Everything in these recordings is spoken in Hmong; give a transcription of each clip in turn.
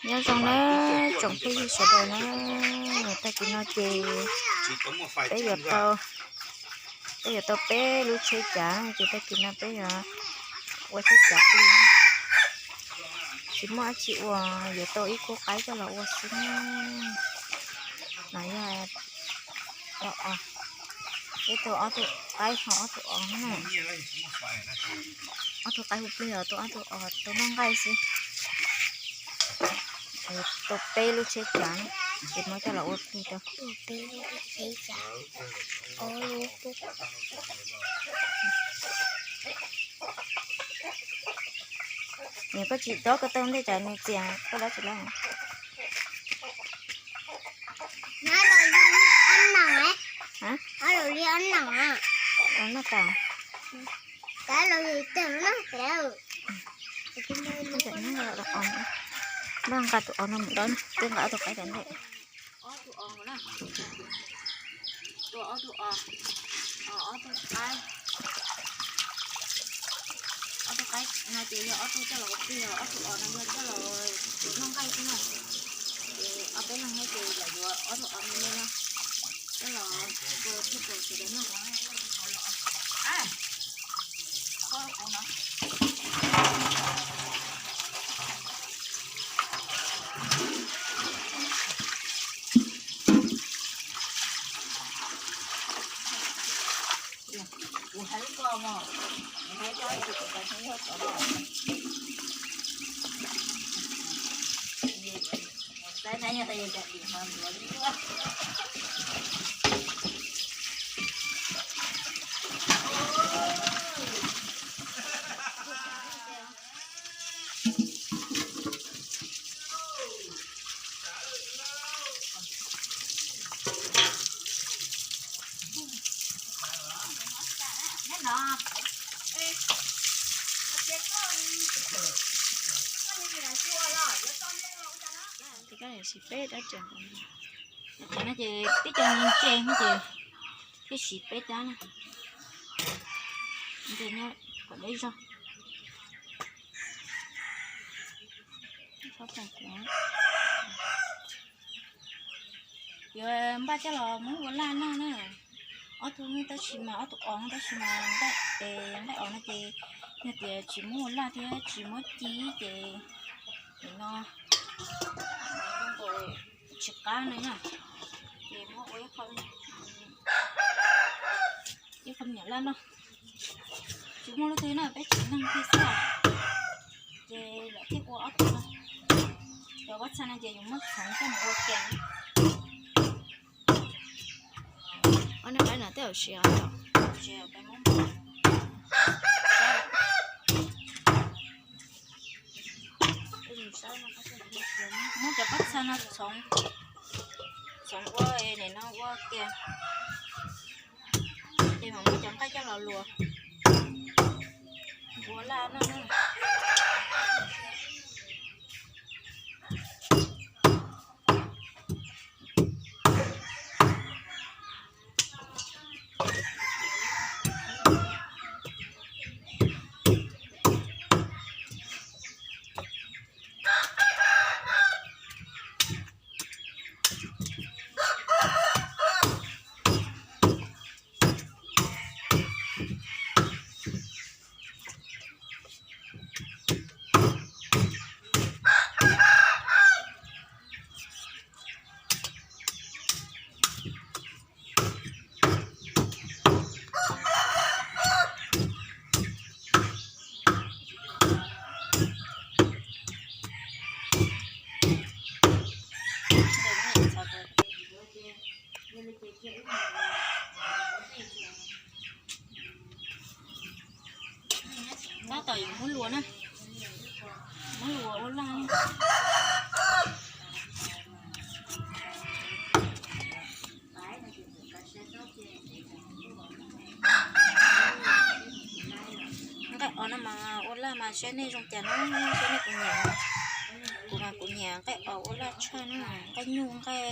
Nyob zoo na tsoom phooj ywg sawv daws na, tag kis no ces peb yuav tau, peb yuav tau peb lub tsheb cav ces tag kis no peb yuav ua tsheb cav plig. Tsis muaj dab tsi ua, yuav tau ib khub qaib coj los ua xwb. No yog os, ib tug ob tug qaib ho ob tug os na. Ob tug qaib hu plig os, tau ob tug os tau noj nqaij xwb. Tau peb lub tsheb cav na, ces muab coj los ua plig rau. Niam koj tsis dob ko taw ntej tsam nws txias koj dob tsis lawm. Noj tas. Npaj nqa tus os no mus dob, twb nqa ob tug qaib tas ntej. Tua ob tug os, ob tug qaib, ob tug qaib no ces yog ob tug coj los ua plig, ob tug os no yog coj los noj nqaij xwb na. Ces ob peb leeg no ces yam yuav ob tug os me me no coj los ua plig rau sawv daws noj. Ces koj siv peb dab tsi? Ces no ces peb cov ntse no ces peb siv peb dab na. Ntse nyob kom deb zog. Yuav npaj coj los muab ua laj noj na. Ob tug no tab sis mas, ob tug os no tab sis mas nqaij, nqaij os no ces yog tias tsis muab ua laj thiab tsis muab ci ces no tsis qab no na. Ces muab ua ib qho, ib qho me nyuam laj noj. Tsis muaj lub twg no, peb tsev neeg thiaj xwb. Ces lawv thiaj ua ob tug no. Cov pob txha no ces yus muab txhoov coj mus ua kiag. Ob niag qaib no tej zaum siav os. Muab cov pob txha no txhoov, txhoov ua nim no ua kiag. Ces mam muab cov nqaij coj los luas ua laj noj na. Tab tom yuav muab luas na, muab luas ua laj. Nqaij os no mas ua laj mas saib nej zoo cas na, saib nej kuv nyiam, kuv mas kuv nyiam nqaij os ua laj tshaj na, nqaij nyuj nqaij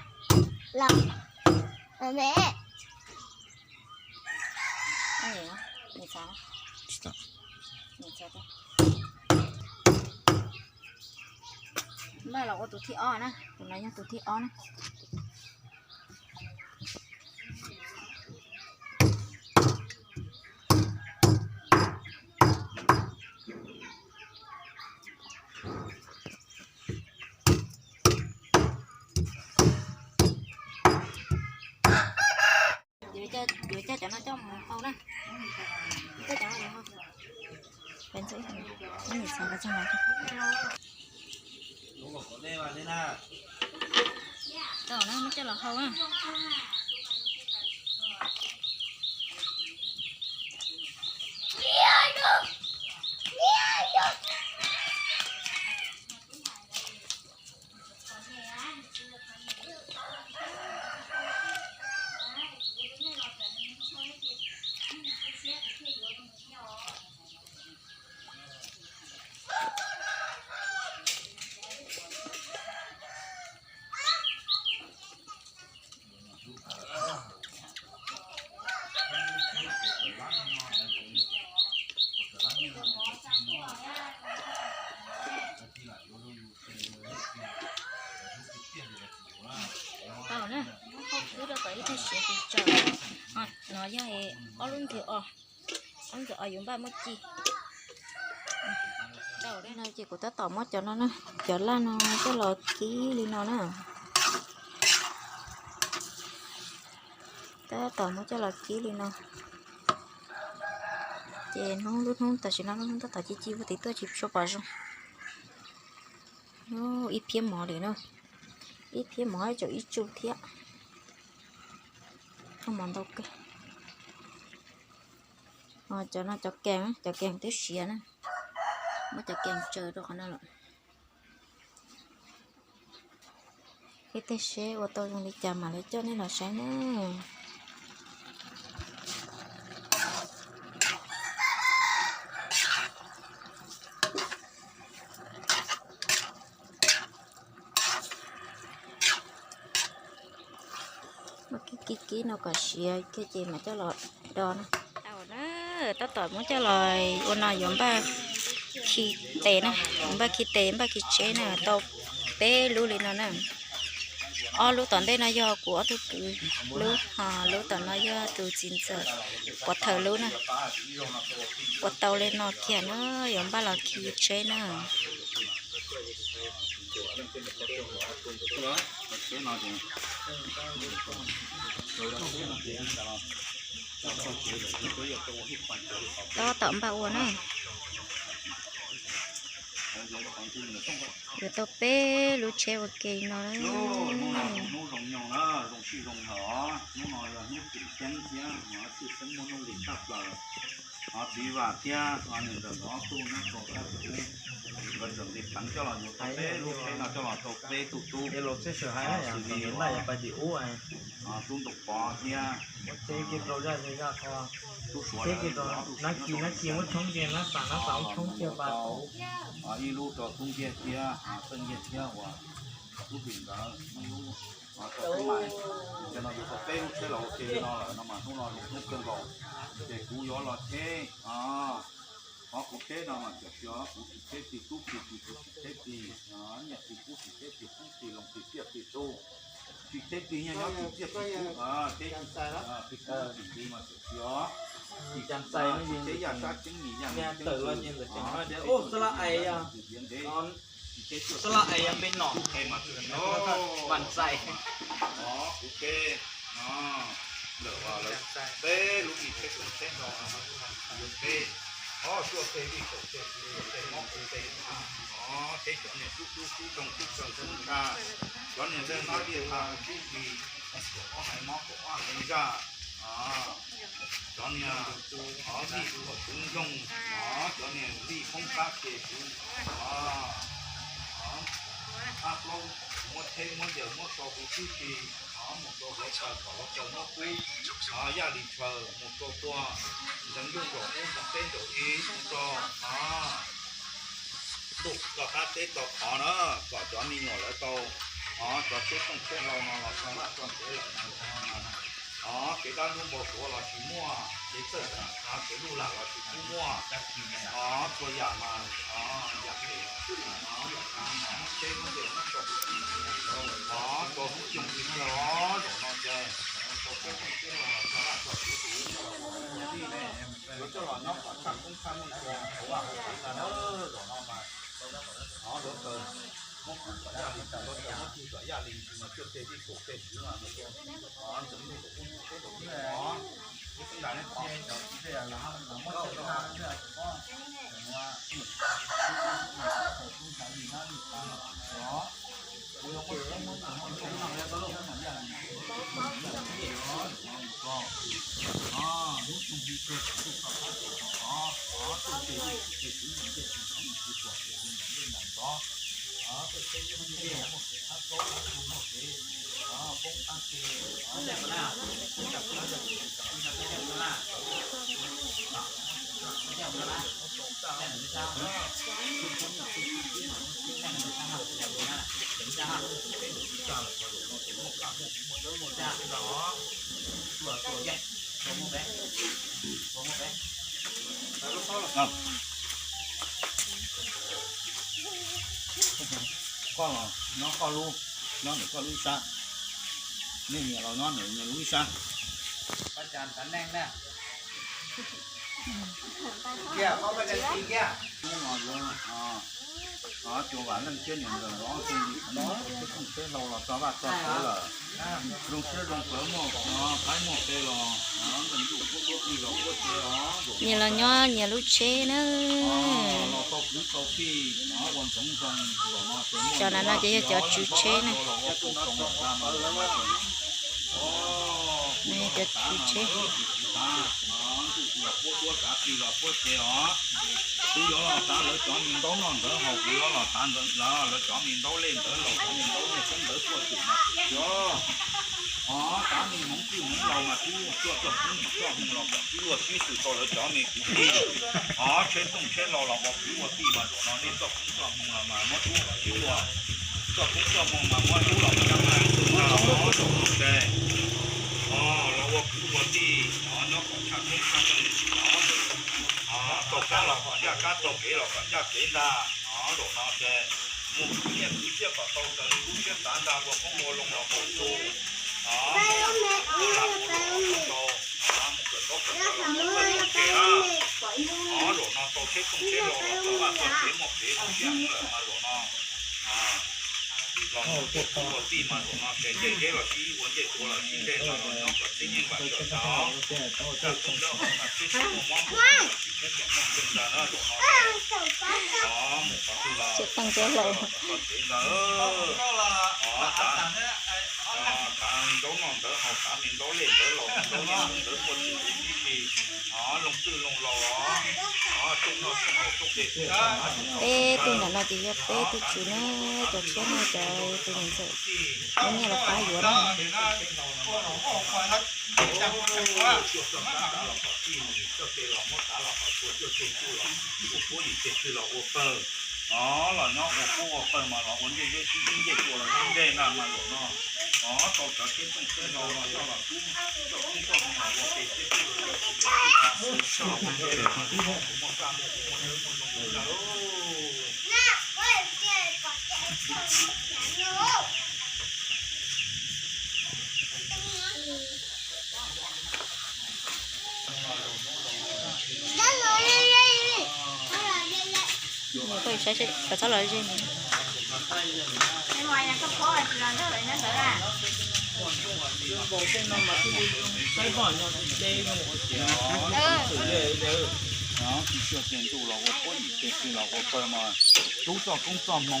los, los me. Tsis tau. Npaj los ua tus thib ob na, tus no yog tus thib ob na. Yuav coj cov no coj mus hau na. Coj cov no mus hau. Peb ntxuav ib, ib nyuag txhoov rau txog no. Tau na, muab coj los hau na. Ib thaj siav tus tsaws no yog ob lub ntwg os, ob lub ntwg os yuav npaj muab ci. No ces kuv tab tom muab cov no, cov laj no coj los kib li no na. Tab tom muab coj los kib li no, ces hnub lub hnub tam sim no lub hnub tab tom ci ci ua tim tuaj tsis tshua pom zoo. Ib phiab mov li na, ib phiab mov tseem ib tsuj thiab. Mov ntau kawg. Cov no cov kees, cov kees twb siav na, muab cov kees tsaws rau qhov no lawm. Ib tej seb ua tau zoo li cas mam li coj nej los saib na. Muab kib kib kib no kom siav kiag ces mam coj los do na. Tab tom muab coj los ua no yuav npaj khi tes na, npaj khi tes npaj khi tsheb na, tau peb lub li no na. Ob lub tom ntej no yog kuv ob tug kwv lub, ho lub tom no yog tus txiv ntxawm pov thawj lub na. Ua tau li no kiag na, yuav npaj los khi tsheb na. Tab tom npaj ua na. Yuav tau peb lub tsheb ua ke no. Hnub no zoo nyoog na, zoo sij zoo hawm os. Hnub no yog hnub tseem ceeb thiab, tshwj xeeb muaj nuj nqis tshaj plaws. Ho txiv Vam thiab niam ntxawm nkawd ob tug nyob rau sab tim ub, nkawd tseem nqis peev coj los yuav tau peb lub tsheb no coj los rau peb tug tub. Xws li tub Ntaus Pov thiab tub Suav, ib lub rau tub Nkiag thiab Txawj Nkiag thiab uas tub Vim nkawd ib lub. Ces no yuav tau peb lub tsheb los ua ke li no lawm no mas hnub no zoo hnub kawg nkaus. Ces kuv yuav los cheb, qhov kuv cheb no mas tam sim no kuv tsis cheb tig tub tig tis, kuv tsis cheb tig nyiaj tig kub, tsis cheb tig qub tig loo tig tsiaj tig txhu, tsis cheb tig nyiaj nyob tig tsiaj tig kub, cheb tig kub tig tis mas tam sim no tsis cheb yaj sab ceeb nim yaj ceeb, tsis cheb tus tiav ntev, tsis cheb tus tiav ntev mas tam sim no kuv cheb lawm, lawv peb lub ib tsheb tsheb no, peb ob cuaj teg vij kaum teg kuv teg mob kuv teg, peb cov niag tub tub tub zoo tub tsaws tub ntsa, cov niag nplej no liaj tha tub tis, ob haiv mob kaum ob haiv ntsaj, cov niag vij kuam tub nyoog, cov niag vij poob qab ke kuv, qab plaub, muab tsheb muab ncaws muab so kuv tib si, mus rau hluav taws kom hluav taws muab kub, yaj li chaw mus rau tua ntxeev yuj nraum ub ntxeev teb nraum ib mus rau ntuj toj qab teb toj qhov na, kom cov me nyuam lawv tau cov tsheb tooj tsheb hlau no los tso laj tso ntev lawm no no, kev dab ntub npau suav los tsis muaj, kev txawj kev lub lam los tsis pub muaj, txhua yam mas yam phem, muab tsheb muab ncaws muab so, tau hnub xyoo tsis kawg os, zaum no ces tau tsheb tooj tsheb hlau los tso laj tso ntev, yuav coj los nyob kom tshaj koob tshaj meej rau hauv vaj hauv tsev ntag na, zaum no mas hluav taws muab kub kom yaj li, hluav taws muab kub kom yaj li ntsis mas cuaj teg vij kaum teg kuv mas mus rau ntxeev yuj nraum ub ntxeev teb nraum ib os, lub xeeb ntas neb pom. Koj los nyob koj lub, nyob ntawm koj lub sab. Nej niam los nyob ntawm nyias lub ib sab. Cov vam leej thiab niam ntxawm los ob tug li, tau tsheb tooj tsheb hlau los tso vaj tso tsev lawm. Zoo siab zoo plawv muaj qaib muaj qe los ntuj puab duab plig los puab tsev os. Nyias los nyob nyias lub tsheb na. Los tau kwv tau tij ua ntxoov ntxoo los no. Cov no ces yog cov tswv tsheb na. Cov tswv tsheb. Ntuj los puab duab kav plig los puab tsev os. Kuv yuav los tav lawv cov me ntaub noj ntawv haus, kuv yuav los tav lawv cov me ntaub lej ntawv laus, cov me ntaub lej xeeb ntawv puaj twm mas os. Tav me hmoov twj hmoov laus mas tub tuaj txog pub ntsis txoj hmoo los kom tub luag sib xws tau lawv cov me kwv tij. Os, tsheb tooj tsheb hlau los ua kwv ua tij mas zaum no nej txoj pub txoj hmoo los mas muab tub kom sib luag. Txoj pub txoj hmoo mas muab tub los cab mas tub na os, zaum no ces os los ua kwv ua tij os, nyob kom tshaj tshoob tshaj meej os. Tau kab los kom ncaj kab, tau kev los kom ncaj kev ntag os. Zaum no ces mus kwv nyiaj kwv txiaj kom tau raws li lub siab xav ntag, ua qoob ua loo los kom tau os. Mus ua lag ua luam los kom tau os, mus kawm ntaub kawm ntawv los muaj txoj kev os. Zaum no tau tsheb tooj tsheb hlau los tau vaj tau tsev muaj kev zoo siab heev lawm mas zaum no los ua kwv ua tij mas zaum no ces ncej zeb los sib ua, ncej tua los sib ntseg no los nyob kom txhiab yeej vam tsawv ntag os. Txaj tub dawb hau mas tsheb tsis muaj mob nkuj los tsis tsheb tsis muaj nkeeg ntag na zaum no. Os, mus qhov twg los tsheb tooj tsheb hlau los kom txog tsev ntag. Os, tav, tav ntaub noj ntawv haus, tav me ntaub lej ntawv laus, me ntaub lej ntawv puaj twm tib si. Os, looj twj looj laus os. Os, tsooj noj tsooj haus tsooj dej tsooj Peb tug ntawm no ces yog peb tug tswv na, cov tshiab no cov tus niam ntxawm muab nyiaj los pab yuav na. Tuaj txog tav los kom tij, mus txog ke los muab tav los kom tua, tuaj txog tsuj los ua puab, yim txog tsuj los ua pawg. Os, los nyob ua puab ua pawg mas los ua ncej zeb sib ib ncej tua los sib ntseg ntag mas zaum no. Os, tau cov tsheb tooj tsheb hlau los coj los tub, coj tub coj hmoo los ua pem tsheb tub los coj tub los ua pem tsheb los muaj kaj muaj ua muaj dawb muaj zoo ntag lauj. Koj saib seb, koj txhob los ze ntawd. Tsis tshua tias ntuj los ua puab, yim tsis los ua pawg mas tub txoj koob txoj hmoo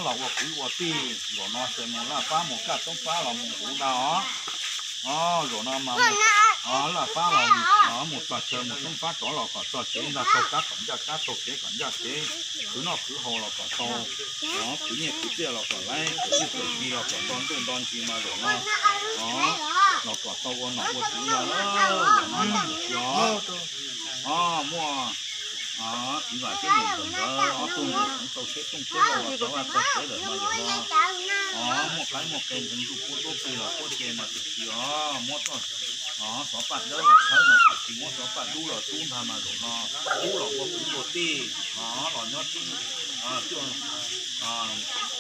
los ua kwv ua tij. Zaum no ces mus laj fab mus kaj toob fab los mus huv ntag os. Zaum no mas laj fab los mus txog chaw, mus toob fab rov los kom txog tsev ntag, tau kab kom ncaj kab, tau kev kom ncaj kev, khwv noj khwv haus los kom tau, khwv nyiaj khwv txiaj los kom laib, khwv txuj khwv ci los kom nto ntuj nto ntsis mas zaum no los kom tau ua nom ua tswv ntag. Zaum no mas mus tsis os. Os, muaj txiv Vam thiab niam ntxawm nkawd ob tug mus tau tsheb tooj tsheb hlau los tau vaj tau tsev lawm mas zaum no os, muaj qaib muaj qe ntxeev ntuj puab duab plig los puab ce mas txawm tsis os, muab txoj xov paj dawb los thawb mas txawm tsis, muab xov paj dub los tub ntag mas zaum no tub los ua kwv ua tij os, los nyob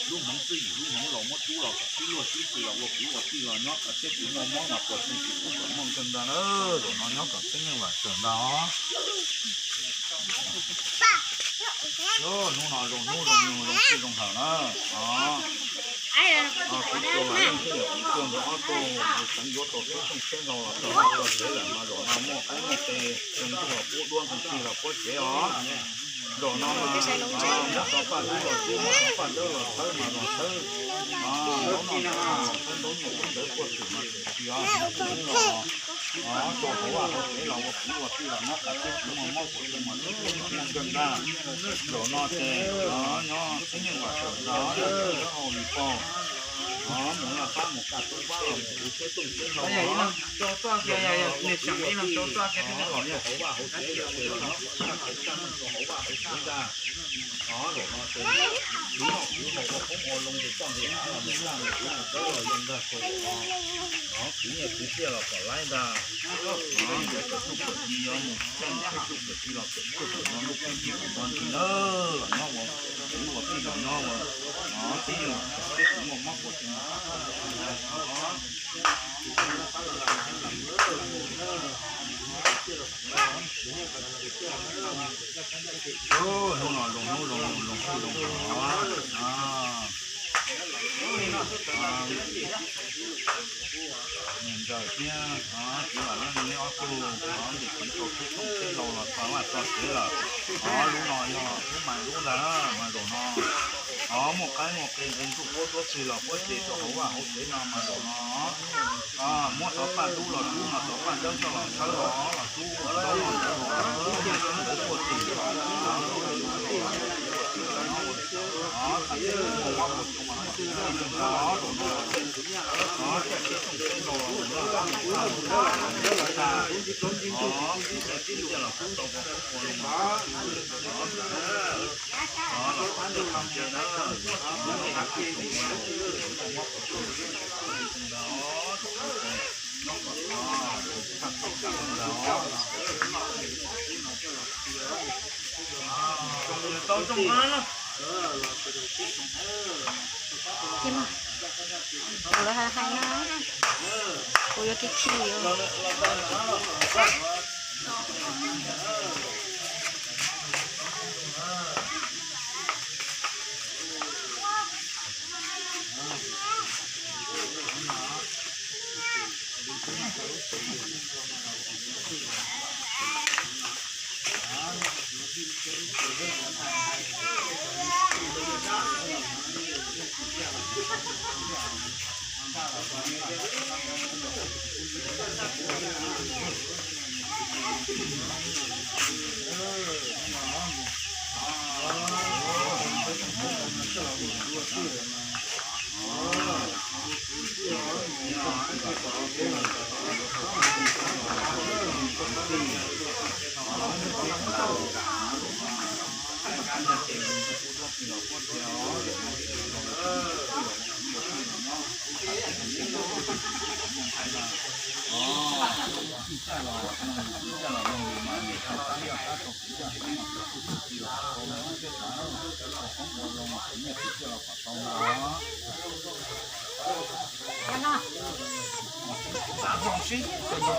lub hmoov twj ywm lub hmoov laus, muab tub los kom sib luag sib xws los ua kwv ua tij los nyob kom txhiab tsis muaj mob mas puas tsis tsis pub kom muaj nkeeg ntag na. Zaum no nyob kom txhiab yeej vam tsawv ntag os. Hnub no zoo hnub zoo nyoog zoo sij zoo hawm na os. Kuv tus Vam Leej thiab niam kuv tus ntxawm ob tug mus tseev yuav tau tsheb tooj tsheb hlau los tau tau tsev lawm mas zaum no muaj qaib muaj qe, ntxeev ntuj los puab duab, ntxeev plig los puab cev os. Zaum no mas muab xov paj dub los tub, muab xov paj dawb los thawb mas los thawb. Ntaub noj ntawv los thawb, ntaub nyiaj ntaub ntawv puag twm mas txawm tsis os, tau hauv vaj hauv tsev los ua kwv ua tij los nyob kom txhiab tsis muaj mob puas tsis muaj nkeeg ntag. Zaum no ces nyob txhiab yeej vam tsawv ntag, dawb hau li paug. Mus laj fab mus kaj toob fab los mus kwv tsheb tooj tsheb hlau os. Zaum no los ua kwv ua tij los nyob kom txhiab tsis muaj mob puas tsis muaj nkeeg ntag. Zaum no ces kwv noj kwv haus ua qoob ua loo ces txoj nqis av los mus kaj mus kwv mus tawb los zoo ntag ces os. Kuv nyiaj kwv txhiaj los kom laib ntag. Nyiaj kwv txhiaj los kom laib ntag. Nyob ua, ua tij los nyob ua, tib yog teb kuv muaj mob kuv tsev. Hnub no zoo hnub zoo, zoo hnub zoo no. Niam ntxawm thiab txiv Vam Leej neb ob tug, ntim txiv tau tub txooj teb laus los txog vaj txog tsev lawm. Lub no yog lub mais lub ntag, mas zaum no muaj qaib muaj qe nqe ntsuj puab tuab txig los puab ce rau hauv vaj hauv tsev no mas zaum no muab xov paj dub los dub, mas xov paj dawb coj los tshawb los los dub, ua zaub los ntawd los ntawd tuaj tim. Kuv lawv hais hais no, kuv yuav khi khi.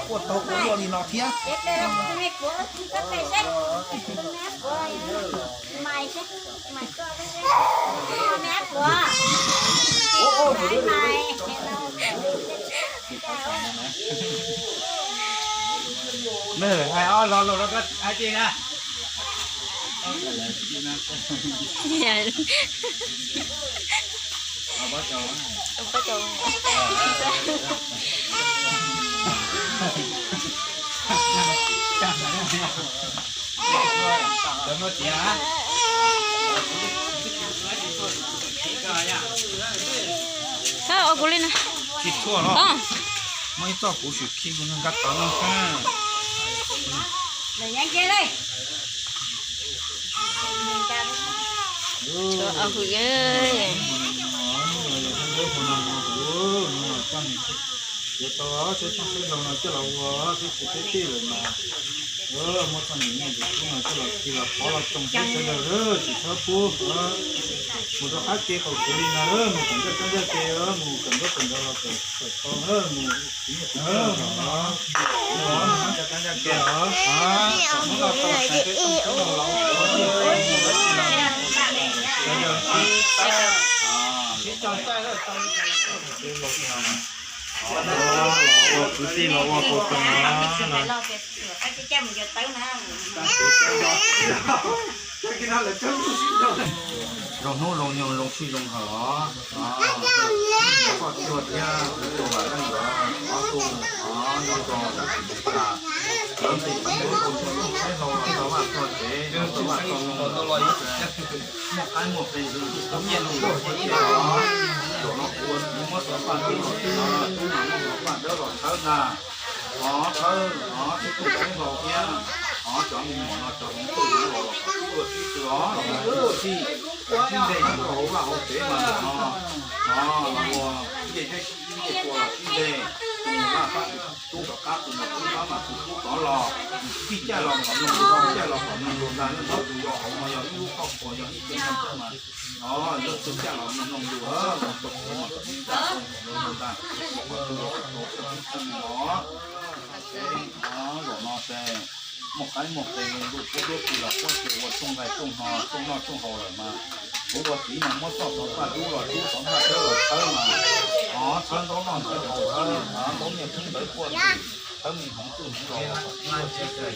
Quaj tau quaj luaj li no thiab. Nws hais ob lo lus rau koj hais tiag na. Txhob ua kuv li no. Tsis tshua los. Muaj ib txoj kuv sim khi kuv nqa tau no. Yuav tau txhob txhob txhob laus no coj los ua tib si tib tij lawm mas. Muab txoj niam nyiaj ntxawm tub no coj los khi los pov los tsoo peb sawv daws, tsis txhob pub mus rau qab ke qaum tsev li na, mus kom ncaj kab ncaj ke, mus kom ntaub kom ntawv los kom tau na, mus ncaj kab ncaj ke os. Ua kwv tij los ua kaus toom na. Zoo hnub zoo nyoog zoo sij zoo hawm os. Koj tuag thiab kuv tuag vam leej ntawd, ob tug nyob rau dab tsi tas, lawv nqis tau tub txooj teb laus los txog vaj txog tsev, tau vaj tau tsev, muaj qaib muaj qe ntsuj nyiaj ntuj tuaj thiab tiag os. Zaum no kuv ua txiv muab xov paj dub los tshawb, tub mas muab xov paj dawb los tshawb ntag. Os, tshawb, os, tub txooj teb laus thiab, os, cov me nyuam no cov hluas ntuj no los kom sib luag sib tw os, los mus ua txij, sib ntsib rau hauv vaj hauv tsev mas no, os, los ua ncej thiab sib ncej tua los sib ntsib, tus mus vaj Tub rov qab tus mus tub qab mas tus tub tod los, tij caj los kom mloog, tij caj los kom mloog lus ntag, leej tub tus yau hauv no yog ib lub koj puas yog ib tug neeg mas, o, leej tub caj los mloog lus, mloog rau qhov mas kom ib ncaj mloog ntag, kom tus yau tau tau tub tub no. Zaum no ces muaj qaib muaj qe ntuj qub dub tsis los quaj ces ua rooj nqaij rooj hno rooj noj rooj haus lawm mas, kuv ua txiv mas muab txoj xov paj dub los dub, xov paj dub los txhawb mas, o, txhawb ntaub noj ntaub haus, txhawb ntaub nyiaj kub ntawv quaj ntws, txhawb me hmoov txwj hmoov laus los kom tib luaj sib tw,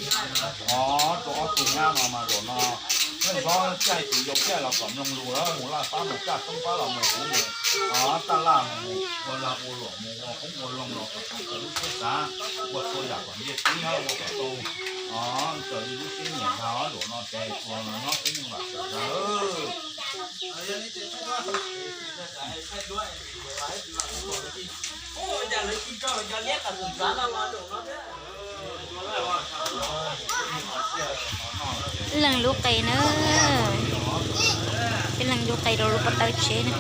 o, rau ob tug nyab no mas zaum no leej hlob caij tus yau caij los kom mloog lus, mus laj fab mus kaj toob fab los mus huv mus, o, taj laj mus ua lag ua luam mus ua qoob ua loo los kom tau lub siab xav, ua txhua yam kom ntiag tib ua kom tau, o, raws li lub siab nyiam ntag. Zaum no ces ua no nyob peb nyob vam xav ntag. Ib leeg lub qe na, ib leeg lub qe rau lub pob tawb tsheb na.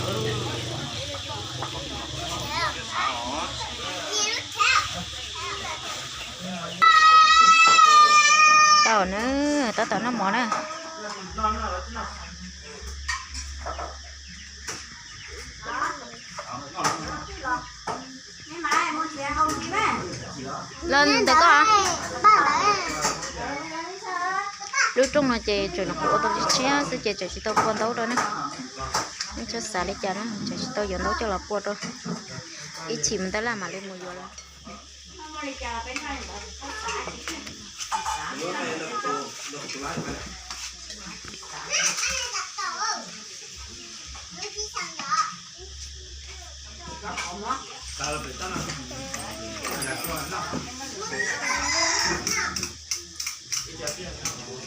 Tau na, tab tom noj mov na. Los ntawm koj. Lub rooj no ces tseem nyuam qhuav ua tau tshiab tshiab xwb ces tseem tsis tau pua ntaub rau ne. Yeej tsis xav li cas na, tseem tsis tau yuav ntaub coj los pua rau. Ib chim mus taj laj mam li mus yuav lawm.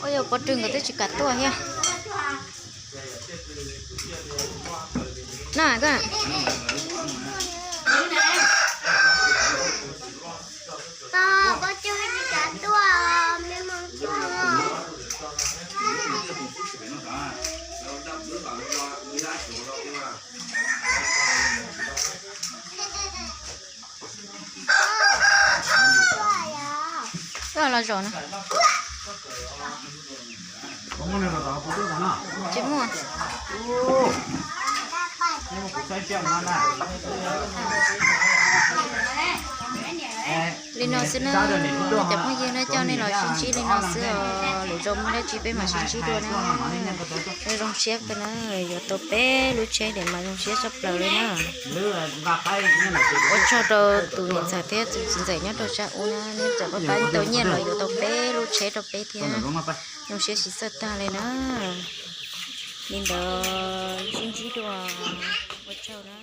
Ua yog pov rwg nkawd twb tsis kam tuaj thiab. Na koj. Koj los zaum na. Tsis muaj. Li no xwb na, cov phooj ywg na, coj nej los sib ntsib li no xwb os. Lwm zaus muaj dab tsi peb mam sib ntsib dua na. Zoo siab kawg na, yuav tau peb lub tsheb ces mas zoo siab tshaj plaws li na. Ua tsaug rau tus niam ntxawm thiab tus txiv ntxawm nyob rau sab ub na, neb txawm pab pab tau nyiaj los yuav tau peb lub tsheb rau peb thiab. Zoo siab tsis txawj tag li na. Li ntawd sib ntsib dua, ua tsaug na.